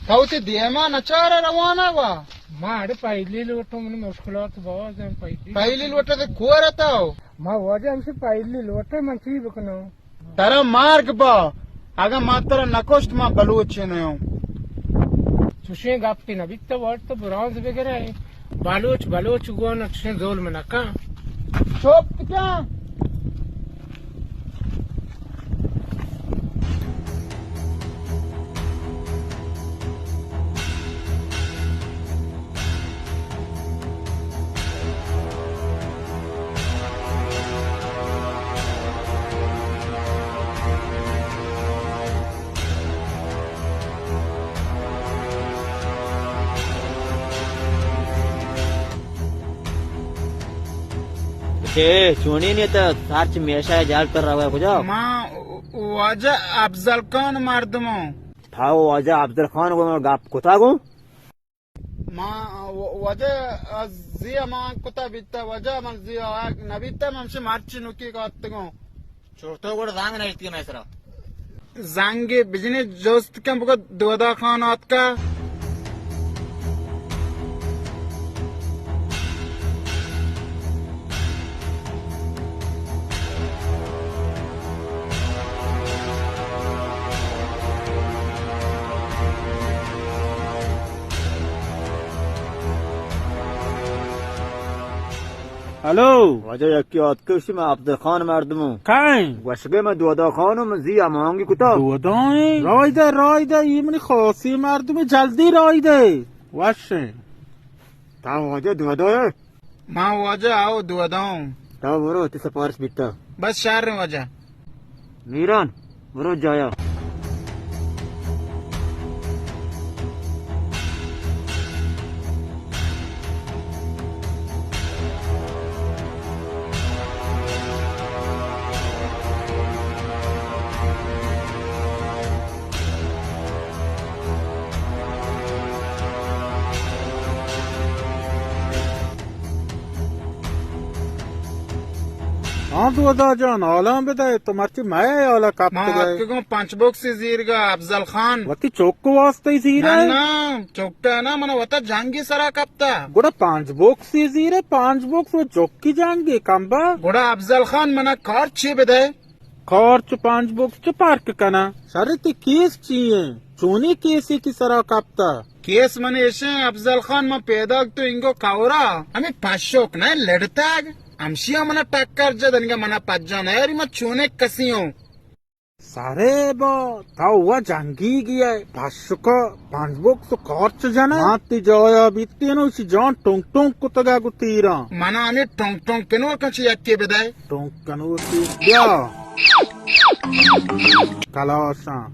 تو تی دیما نچار روانگ وا؟ ما اڑے پہلی لوٹو، من مشکلات باز ہیں پہلی۔ پہلی لوٹے تے کور اتاو؟ ما واجہ ہمشی پہلی لوٹے، من چی بکنو؟ ترا مارگ با، اگاں ما ترا نکشت، ما بلوچے نیوں۔ چوشیں گپے نہ بیت، وارت تو برانز بگرے۔ بلوچ، بلوچ گون چوشیں ظلم نکن۔ چپ کن۔ چے چونی نے تو سارچ میشا جال پر رہا ہے کجا؟ ما واجہ افضل خان مردموں۔ تھا واجہ افضل خان کو گپ کتا گو؟ ما و-، واجہ زی امان کتا بیتا، واجہ من زی آگ نبیتا، من چہ مرچی نکی کاتگوں۔ چورتو گڑ زانگ نہ ایتکی مئے سرا۔ زانگے بجنے جوست کن بگو دودا خان آتکا۔ ہلو۔ واجہ یکی آتکے گوشی، من افضل خان مردموں۔ کئے؟ گوشگے من دودا خانوں، من زی امانگی کتا۔ دودا ایں؟ رای دے، رای دے، ای منی خاصی مردمے، جلدی رای دے۔ وشیں۔ تا واجہ دودا ئے؟ ما واجہ آؤ دودا اوں۔ تا برو، تی سفارش بیتا۔ بس شر واجہ۔ میران، برو جایا۔ ہاں دودا جان، حالاں بدئے، تو مرچی مئے حالا کپتگئے۔ ما اتکگوں پنچ بکسی زیرگا افضل خان۔ وتی چک واسطہ زیرئے؟ نہ، نہ، چک نہ، من وتا جنگی سرا کپتا۔ گڑا پنچ بکسی زیرئے، پنچ بکس و چکی جنگی کمبا۔ گڑا افضل خان منا کار چی بدئے؟ کارچ پنچ بکس چہ پرک کناں؟ شر، تئی کیس چی ایں؟ چونیں کیسے کہ سرا کپتہ؟ کیس من ایشیں افضل خان، من پیداک تو انگو کورا، ہمے پشوک نہ لڑتگ، ہمشیا منا ٹکر جت، انگا منا پجا نیاری، من چونیں کسی اوں؟ سرے با، تو وا جنگیگی ئے، پشکا پنچ بکس کارچ جنئے؟ من تئی جایا بیتینوں، ایشی جان ٹونک ٹونک کتگا گوں تیراں۔ منا ہمے ٹونک ٹونک کنوکاں چہ یکے بدئے۔ ٹونک کنوکی بیا۔ کلاشاں۔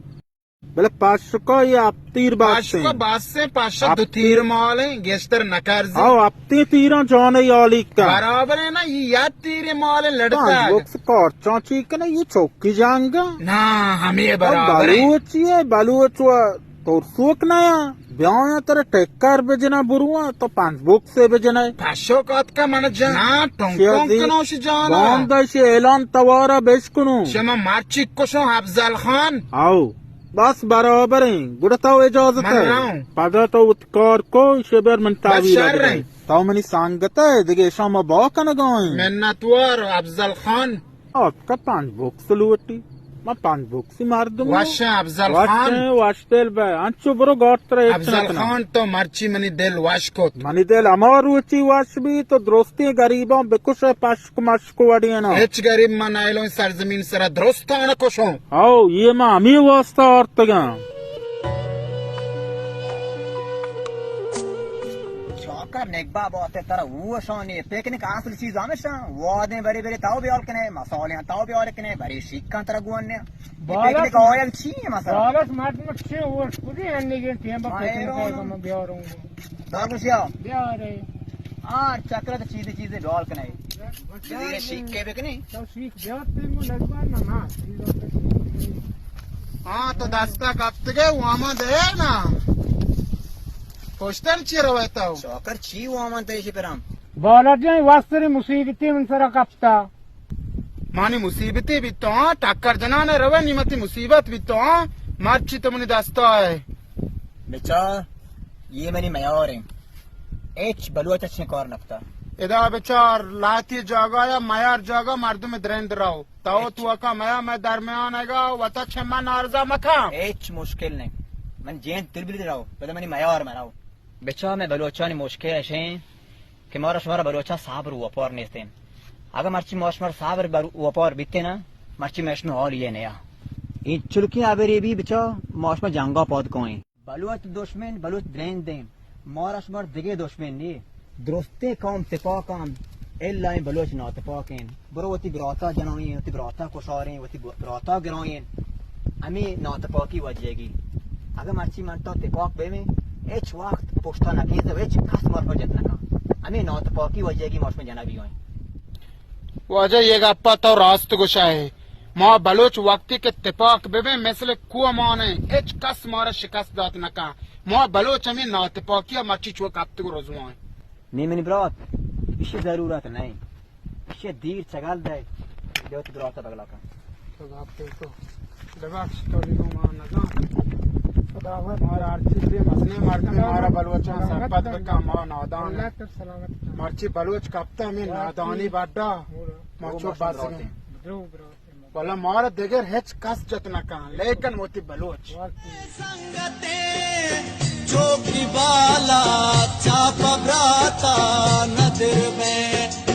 بلے پشکا یہ ہپت تیر باسیں۔ پشکا باسیں، پشا دو تیر مالیں، گیشتر نکرزی۔ او ہپتیں تیراں جانے یالی کن۔ برابر ہے نا، یہ یک تیر مالیں لڑتا۔ پنچ بکس کارچاں چی کنے، یہ چوکی جنگ۔ نا، ہمیں برابر ہے۔ بلوچی ہے، بلوچ و ترسوک نیا۔ بیاں ترا ٹکر بجنا برواں، تو پنچ بکسے بجنئے۔ پشوک آتکا من جان۔ نا، ٹونک ٹونک کنوشی جانا۔ باندہ شی اعلان توارا بشکنوں۔ شما مرچی کشوں افضل خان۔ آؤ، بس برابریں۔ گڑا تو اجازت ہے۔ پدا تو وت کار کو، شبر من تعویل بدے۔ تو منی سنگت ہے، دگہ شما با کنگائیں۔ منتوار افضل خان۔ آتکا پنچ بکس لوٹی۔ من پنچ بکسی مردم۔ وشیں افضل خان۔ وشیں، وش دل بے۔ انچو برو گارتر۔ افضل خان تو مرچی منی دل وش کت۔ منی دل ہما روچی وش بی تو درستیں گریباں بکش پشک مشک وڑینا۔ ہچ گریب من ایلوں سرزمین سرا درستان کشوں۔ او، یہ ما ہمیں واسطہ آرتگاں۔ چاکر نگبا باتے ترا ہوشانی پکنک اصل چیز ہمیشہ وادیں بری بری تاو بیال کنے، مسالے تاو بیال کنے، بری شیکاں ترا گون نے۔ پکنک آیگ چی ہے مثلا؟ بالک مردم چے ہوش کدی انگیں ٹیم با پکنک بیاروں۔ دار کشیا؟ بیارے۔ آ، چکر تو چیزے چیزے بیال کنے۔ چیزے شیکے بکنے۔ تو شیک بیار تے مو نگبا نہ ما۔ ہاں، تو دستا کپتگے، واما دے نا۔ پشتن چی رویتا ہو؟ چاکر چی واما تیشی پرام؟ بالا جان، واسطے مصیبتی من سرا کپتا۔ مانی مصیبتی بیتو، ہاں؟ ٹکر جنانے روے، نیمتی مصیبت بیتو، ہاں؟ مرچی تو منی دستا ئے۔ بچار، یہ منی میار ہیں۔ ہچ بلوچ اچھیں کار نکتا۔ ادا بچار، لاتی جاگا یا میار جاگا مردم درند راو۔ تو ہچ۔ تو اکا میا میں درمیان گا، وتا چھ من نارضا مکا۔ ہچ مشکل نہیں۔ من جین تربیت راو، بدا منی میار مراو۔ بچار، میں بلوچانی مشکل اشیں کہ مارا شمارا بلوچاں صبر و وپار نیستیں۔ اگہ مرچی ما شمارا صبر بر-، وپار بیتیں نا، مرچی میں شمے حال یہ نیا۔ این چلکی ابری بھی بچار، ما شما جنگا پاد کوئیں۔ بلوچ دشمن، بلوچ درندیں۔ مارا شمار دگے دشمن نی۔ درستیں قوم تپاکاں، الا این بلوچ ناتپاکیں۔ برو وتی براتا جنائیں، وتی براتا کشاریں، وتی ب-، براتا گرائیں۔ ہمے ناتپاکی وجہگی۔ اگہ مرچی من تو تپاک بیمیں، ہچ وقت پشتا نکیز و ہچ کس مارا جت نکا۔ ہمے ناتپاکی وجہگی ما شما جنگی ہوئیں۔ واجہ، یہ گپا تو راست گوشا ہے۔ ما بلوچ وقتی کہ تپاک ببیں، مثل کوہ مانیں، ہچ کس مارا شکست دات نکا۔ ما بلوچ ہمیں ناتپاکی مرچی چو کپتگ و رزوائیں۔ نی منی برات، اشی ضرورت نہیں۔ اشی دیر چگل دے، دیوت برات بگلا کن۔ تو گپ تو ببخش، تو لیگو ما نزان۔ خداوند۔ مارا ہر چیزے مسئلے مردم مارا بلوچاں سرپد بکن، ما نادان۔ اللہ تر سلامت کن۔ مرچی بلوچ کپتا ہمیں نادانی بڈا، ما چو بس گئے۔ درو برات۔ والا مارا دگر ہچ کس جت نہ کن، لیکن وتی بلوچ۔ سنگتے چوکی بالا چاپ براتا ندر بے۔